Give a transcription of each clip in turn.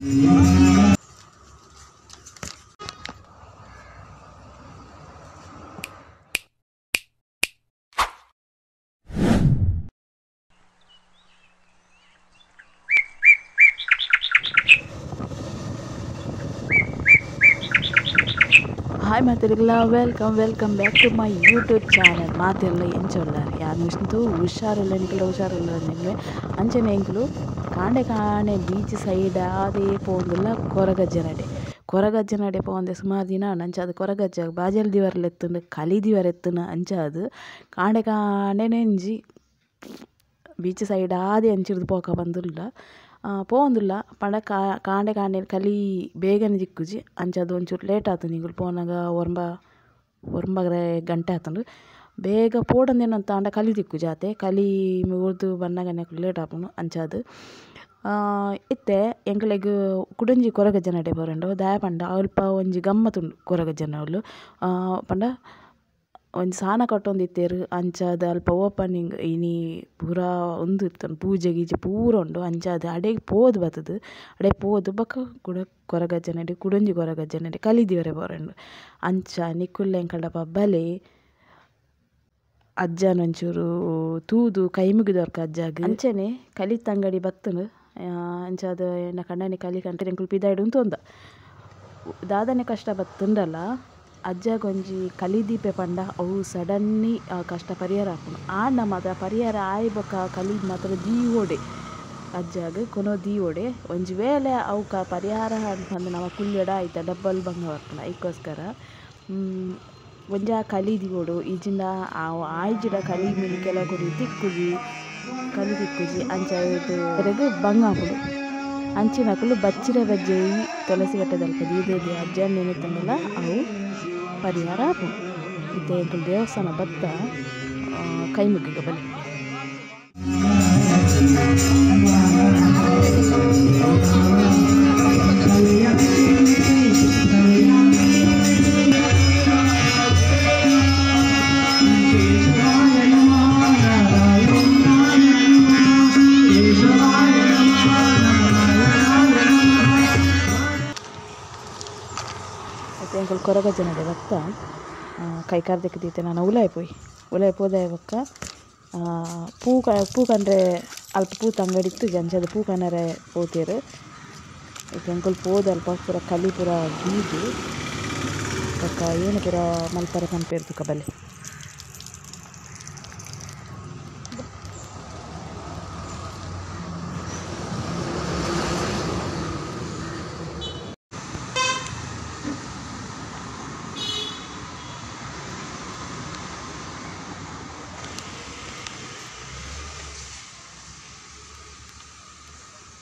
Hi ಮಾತೆರ್ಲ welcome welcome back to my YouTube channel. ಮಾತೆರ್ಲ ಎಂಚೊಲ್ಲಾರ್ ಯಾನ್ ವಿಷ್ಣು ಹುಷಾರುಲ್ಲ ನಿಕುಲ ಹುಷಾರುಲ್ಲ ನಿನ್ವೆ ಅಂಚನೆ ಎಂಕುಲು ಕಾಂಡೆ ಕಾಣೆ ಬೀಚ್ ಸೈಡ್ ಆದೇ ಪೋಂದುಲ್ಲ ಕೊರಗಜ್ಜನಡೆ ಕೊರಗಜ್ಜನಡೆ ಪೋಂದೆ ಸುಮಾರು ದಿನ ಅಂಚಾದ ಕೊರಗಜ್ಜ ಬಾಜಲ್ ದಿವರ್ಲ ಎತ್ತುಂಡು ಕಲಿ ದಿವರ್ ಎತ್ತುಂಡು ಅಂಚಾದ್ ಕಾಂಡೆ ಕಾಂಡೆ ನೆಂಜಿ ಬೀಚ್ ಸೈಡ್ ಆದೇ ಅಂಚಿರ್ದು ಪೋಕ ಬಂದುಲ್ಲ ಪೋಂದುಲ್ಲ ಪಂಡ ಕಾಂಡೆ ಕಾಂಡೆ ಕಲಿ ಬೇಗನೆ ದಿಕ್ಕುಜಿ ಅಂಚಾದ್ ಒಂಚೂರು ಲೇಟ್ ಆತುಂಡು ನಿಕುಲು ಪೋನಗ ಒರ್ಂಬ ಒರ್ಂಬರೆ ಗಂಟೆ ಆತುಂಡು ಬೇಗ ಪೋಡಂದೇನಂತ ಆಂಡ ಕಲಿ ದಿಕ್ಕುಜಿ ಆತೆ ಕಲಿ ಊರ್ದು ಬನ್ನಗನೆ ಲೇಟ್ ಆಪುಂಡು ಅಂಚಾದ್ ಇತ್ತೆ ಎಂಕಲೆಗ್ ಕುಡೊಂಜಿ ಕೊರಗಜ್ಜನಡೆ ಪೋರಂಡು ದಾಯೆ ಪಂಡ ಅಲ್ಪ ಒಂಜಿ ಗಮ್ಮತ್ತುಂಡು ಕೊರಗಜ್ಜನ ಅವ್ಲು ಪಂಡ ಒಂಜಿ ಸಾನ ಕಟ್ಟೊಂದಿತ್ತೆರ್ ಅಂಚಾದ್ ಅಲ್ಪ ಓಪನಿಂಗ್ ಇನಿ ಪೂರ ಉಂದು ಇತ್ತುಂಡು ಪೂಜೆ ಗೀಜೆ ಪೂರ ಉಂಡು ಅಂಚಾದ್ ಅಡೆಗ್ ಪೋದು ಬತ್ತುದು ಅಡೆ ಪೋದು ಬೊಕ ಕುಡ ಕೊರಗಜ್ಜನಡೆ ಕುಡೊಂಜಿ ಕೊರಗಜ್ಜನಡೆ ಕಲಿ ದೀವರೆ ಪೋರಂಡು ಅಂಚ ನಿಕುಲು ಎಂಕಲ್ಡಪ್ಪ ಬಲೆ ಅಜ್ಜನ ಒಂಚೂರು ತೂದು ಕೈ ಮುಗಿದೊರ್ಕ ಅಜ್ಜಗ್ ಅಂಚನೆ ಕಲಿತ ಅಂಗಡಿ ಬತ್ತುಂಡು ಅಂಚಾದ್ ಎನ್ನ ಕಂಡನಿ ಕಲಿ ಕಂಟೆ ಎಂಕುಲು ಪಿದಾಯ್ಡ್ ಉಂತೊಂದ ದಾದನೆ ಕಷ್ಟ ಬತ್ತುಂಡಲ ಅಜ್ಜಗೊಂಜಿ ಕಲಿ ದೀಪೆ ಪಂಡ ಅವು ಸಡನ್ನಿ ಕಷ್ಟ ಪರಿಹಾರ ಆಪುಂಡು ಆಂಡ ಮಾತ್ರ ಪರಿಹಾರ ಆಯಿ ಬೊಕ ಕಲಿ ಮಾತ್ರ ದೀವೊಡೆ ಅಜ್ಜಗ್ ಕೊನೊ ದೀವೊಡೆ ಒಂಜಿ ವೇಳೆ ಅವು ಪರಿಹಾರ ಪಂದ್ ನಮ ಕುಲ್ಯಡ ಐತ ಡಬ್ಬಲ್ ಬಂಗ ಬರ್ಪುಂಡು ಐಕೋಸ್ಕರ ಒಂಜಿ ಆ ಕಲಿ ದೀವೊಡು ಇಜ್ಜಿಂಡ ಅವು ಆಯ್ಜಿಡ ಕಲಿ ಮಿನಿ ಕೆಲವು ಕೊಡಿ ತಿಕ್ಕುಜಿ ಕಲಿ ತಿಕ್ಕುಜಿ ಅಂಚ ಐಟ್ ಬಂಗ ಆಪುಂಡು ಅಂಚಿನಕುಲು ಬಚ್ಚಿರ ಬಜ್ಜೆಯಿ ತುಳಸಿ ಕಟ್ಟೆದಲ್ಪ ದೀದ್ ಅಜ್ಜನ ನೆನೆತುಂಡಲ ಅವು ಪರಿಹಾರ ಆಪುಂಡು ಇತ್ತೆ ಎಂಕುಲು ದೇವಸ್ಥಾನ ಬತ್ತ ಕೈ ಮುಗ್ಗಿಗ ಬಲೆ. ಎಂಕುಲು ಕೊರಗಜ್ಜನಡೆ ಬತ್ತ ಕೈಕಾರ್ ದೆಕ್ಕ್ದೀತೆ ನನ ಉಲಾಯಿ ಪೋಯಿ ಉಲಾಯಿ ಪೋದಾಯ ಬೊಕ್ಕ ಪೂ ಪೂ ಕಂಡ್ರೆ ಅಲ್ಪ ಪೂತ ಅಂಗಡಿ ಇತ್ತುಜಿ ಅಂಚಾದ್ ಪೂ ಕನರೆ ಪೋತೆರ್ ಇತ್ತೆ ಎಂಕುಲು ಪೋದು ಅಲ್ಪ ಪೂರ ಕಲಿ ಪೂರ ದೀದ್ ಬೊಕ್ಕ ಏನ್ ಪೂರ ಮಲ್ಪರೆ ಪನ್ಪೆರ್ ತುಕ ಬಲೆ.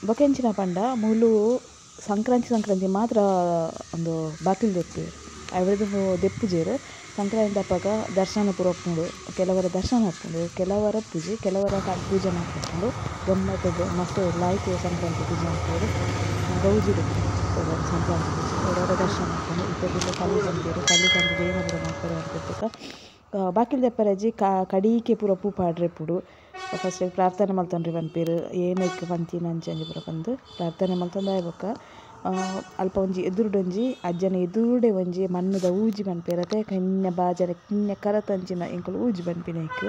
ಬೊಕ ಎಂಚಿನ ಪಂಡ ಮೂಲು ಸಂಕ್ರಾಂತಿ ಸಂಕ್ರಾಂತಿ ಮಾತ್ರ ಉಂದು ಬಾಕಿಲ್ ದೆಪ್ಪುವೆರ್ ಅವೆರ್ದ್ ದೆಪ್ಪುಜೆರ್ ಸಂಕ್ರಾಂತಿ ಅಪಗ ದರ್ಶನ ಪೂರ ಉಪ್ಪುಂಡು ಕೆಲವರ ದರ್ಶನ ಉಪ್ಪುಂಡು ಕೆಲವರ ಪೂಜೆ ಕೆಲವರ ಪೂಜೆ ಮಲ್ಪುಂಡು ಗಮ್ಮತ್ದ್ ಮಸ್ತ್ ಲಾಯ್ಕ್ ಸಂಕ್ರಾಂತಿ ಪೂಜೆ ಮಲ್ಪುವೆರ್ ಗೌಜಿಡ್ ಸಂಕ್ರಾಂತಿ ಪೂಜೆ ಕೆಲವರ ದರ್ಶನ ಉಪ್ಪುಂಡು ಇತ್ತೆ ಬೊಕ ಕಲಿ ಕಂತೆರ್ ಕಲಿ ಕಂತುದು ಏನ ಪೂರ ಮಲ್ಪೆರೆ ಪನ್ಪೆರ್ ಬಾಕಿಲ್ ದೆಪ್ಪೆರೆ ಕಡೀಕೆ ಪೂರ ಪೂ ಪಾಡ್ರೆ ಇಪ್ಪುಡು ಫಸ್ಟ್ ಪ್ರಾರ್ಥನೆ ಮಲ್ತೊನ್ರೆ ಪನ್ಪೆರ್ ಏನಕ್ಕೆ ಪಂತಿನ ಅಂಚ ಪೂರ ಪಂದ್ ಪ್ರಾರ್ಥನೆ ಮಲ್ತೊಂದು ಬೊಕ್ಕ ಅಲ್ಪ ಒಂಜಿ ಎದುರುಡೊಂಜಿ ಅಜ್ಜನ ಎದುರುಡೆ ಒಂಜಿ ಮಣ್ಣುದ ಊಜಿ ಪನ್ಪೆರ್ ಅತೆ ಕಿನ್ಯ ಬಾಜನ ಕಿನ್ಯ ಕರತಂಚಿನ ಎಂಕುಲು ಊಜಿ ಪನ್ಪಿನ ಐಕ್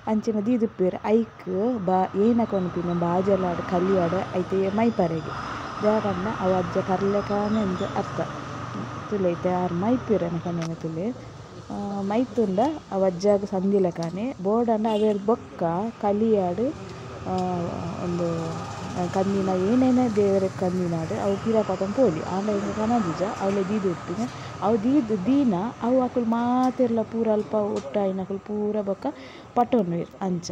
ಅಂಚಿನ ದೀದಿಪ್ಪುವೆರ್ ಐಕ್ ಬಾ ಏನಕ ಪನ್ಪಿನ ಬಾಜಲಾಡ್ ಕಲಿಯಾಡ್ ಐತೆ ಮೈಪರೆಗ್ ದಾಯೆ ಪಂಡ ಅವು ಅಜ್ಜ ಪರ್ಲೆಕಾನೆ ಅಂದ್ ಅರ್ಥ ತೂಲೆ ಇತ್ತೆ ಆರ್ ಮೈಪುವೆರ್ ಎನ್ನ ಕಣ್ಣೆ ತೂಲೆ ಮೈತುಂಡ ಅವು ಅಜ್ಜಗ್ ಸಂದಿಲಕಾನೆ ಬೋಡಾಂಡ ಅವೆರ್ದ್ ಬೊಕ್ಕ ಕಲಿಯಾಡ್ ಉಂದು ಕಂದಿನ ಏನೇನೆ ದೇವೆರೆಗ್ ಕಂದಿನಾಡ್ ಅವು ಪಿರ ಪತೊಂದು ಪೋಲಿ ಆಂಡ ಎಂಕ್ ಕನದಿಜ ಅವ್ಲೆ ದೀದ್ ಇತ್ತಿನ ಅವು ದೀದ್ ದೀನ ಅವು ಅಕುಲು ಮಾತೆರ್ಲ ಪೂರ ಅಲ್ಪ ಒಟ್ಟಾಯಿನಕುಲು ಪೂರ ಬೊಕ್ಕ ಪಟ್ಟೊನುವೆರ್ ಅಂಚ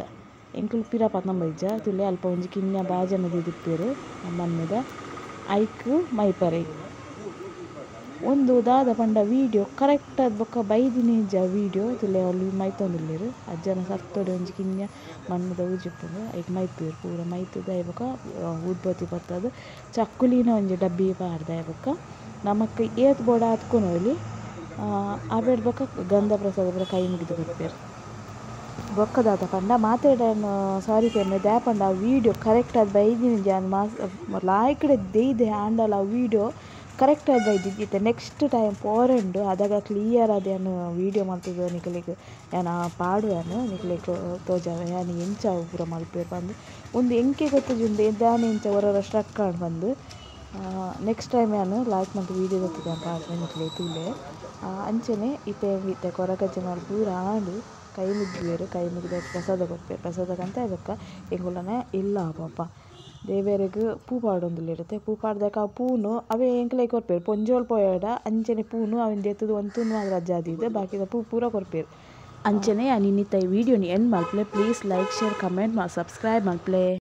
ಎಂಕುಲು ಪಿರ ಪತೊಂದು ಬೈಜ ತೂಲೆ ಅಲ್ಪ ಒಂಜಿ ಕಿನ್ಯ ಬಾಜನ ದೀದಿಪ್ಪುವೆರ್ ಮಣ್ಣುದ ಐಕ್ ಮೈಪರೆ ಉಂದು ದಾದ ಪಂಡ ವೀಡಿಯೋ ಕರೆಕ್ಟ್ ಆದ್ ಬೊಕ್ಕ ಬೈದಿನಿಜ ವೀಡಿಯೋ ತೂಲೆ ಅವ್ಲು ಮೈತೊಂದುಲ್ಲೆರ್ ಅಜ್ಜನ ಸರ್ತೊಡೆ ಒಂಜಿ ಕಿನ್ಯ ಮಣ್ಣುದ ಊಜಿ ಉಪ್ಪುಂಡು ಐಕ್ ಮೈಪುವೆರ್ ಪೂರ ಮೈತುದು ಆಯಿ ಬೊಕ್ಕ ಊದ್ಬತ್ತಿ ಪತ್ತಾದ್ ಚಕ್ಕುಲಿನ ಒಂಜಿ ಡಬ್ಬಿ ಪಾಡ್ದ್ ಆಯಿ ಬೊಕ್ಕ ನಮಕ್ ಏತ್ ಬೋಡ ಆತ್ ಕೊನೊಲಿ ಅವೆಡ್ ಬೊಕ್ಕ ಗಂಧ ಪ್ರಸಾದ ಪೂರ ಕೈ ಮುಗಿದು ಕೊರ್ಪೆರ್. ಬೊಕ್ಕ ದಾದ ಪಂಡ ಮಾತೆರೆಡಲ ಸಾರಿ ಕೇನುವೆ ದಾಯೆ ಪಂಡ ಅವು ವೀಡಿಯೋ ಕರೆಕ್ಟ್ ಆದ್ ಬೈದಿನಿಜಿ ಯಾನ್ ಲಾಯ್ಕ್ಡೆ ದೈದೆ ಆಂಡಲ ಅವು ವೀಡಿಯೋ ಕರೆಕ್ಟ್ ಆದ್ ಬೈದಿಜಿ ಇತ್ತೆ ನೆಕ್ಸ್ಟ್ ಟೈಮ್ ಪೋರೆ ಉಂಡು ಅದಗ ಕ್ಲಿಯರ್ ಆದ್ ಯಾನ್ ವೀಡಿಯೋ ಮಲ್ತುದು ನಿಕಲೆಗ್ ಯಾನ್ ಪಾಡುವೆ ಯಾನ್ ನಿಕಲೆಗ್ ತೋಜಾವೆ ಯಾನ್ ಎಂಚ ಅವು ಪೂರ ಮಲ್ಪುವೆ ಪಂದ್. ಉಂದು ಎಂಕೆ ಗೊತ್ತಿಜ್ಜಿ ಉಂದು ದಾನೆ ಇಂಚ ಒರ ಒರ ಸ್ಟ್ರಕ್ ಆಂಡ್ ಪಂದ್. ನೆಕ್ಸ್ಟ್ ಟೈಮ್ ಯಾನ್ ಲಾಯ್ಕ್ ಮಲ್ತ್ ವೀಡಿಯೋ ದೆತ್ತ್‌ದ್ ಯಾನ್ ಪಾಡ್ವೆ ನಿಕುಲು ತೂಲೆ. ಅಂಚನೆ ಇತ್ತೆ ಇತ್ತೆ ಕೊರಗಜ್ಜನವ್ಲು ಪೂರ ಆಂಡ್ ಕೈ ಮುಗ್ಗಿಯೆರ್ ಕೈ ಮುಗಿದ್ ಪ್ರಸಾದ ಕೊರ್ಪೆರ್ ಪ್ರಸಾದ ಕಂತೆ ಆಯಿಬೊಕ್ಕ ಎಂಕುಲನೆ ಇಲ್ಲ ಪೋಪ ದೇವೆರೆಗ್ ಪೂ ಪಾಡೊಂದುಲ್ಲೆರ್ ಇತ್ತೆ ಪೂ ಪಾಡ್ದಕ ಅವು ಪೂನು ಅವೇ ಎಂಕ್ಲೆಗ್ ಕೊರ್ಪೆರ್ ಪೊಂಜೋವು ಪೋಯೆರ್ಡ ಅಂಚನೆ ಪೂನು ಅವೆನ್ ದೆತ್ತುದು ಒಂತೊಂದು ರಜೆ ದೀದ್ ಬಾಕಿದ ಪೂ ಪೂರ ಕೊರ್ಪೆರ್. ಅಂಚನೆ ಯಾನ್ ಇನಿತ ಈ ವೀಡಿಯೋನ್ ಎಂಡ್ ಮಲ್ಪುಲೆ ಪ್ಲೀಸ್ ಲೈಕ್ ಶೇರ್ ಕಮೆಂಟ್ ಮಾ ಸಬ್ಸ್ಕ್ರೈಬ್ ಮಲ್ಪುಲೆ.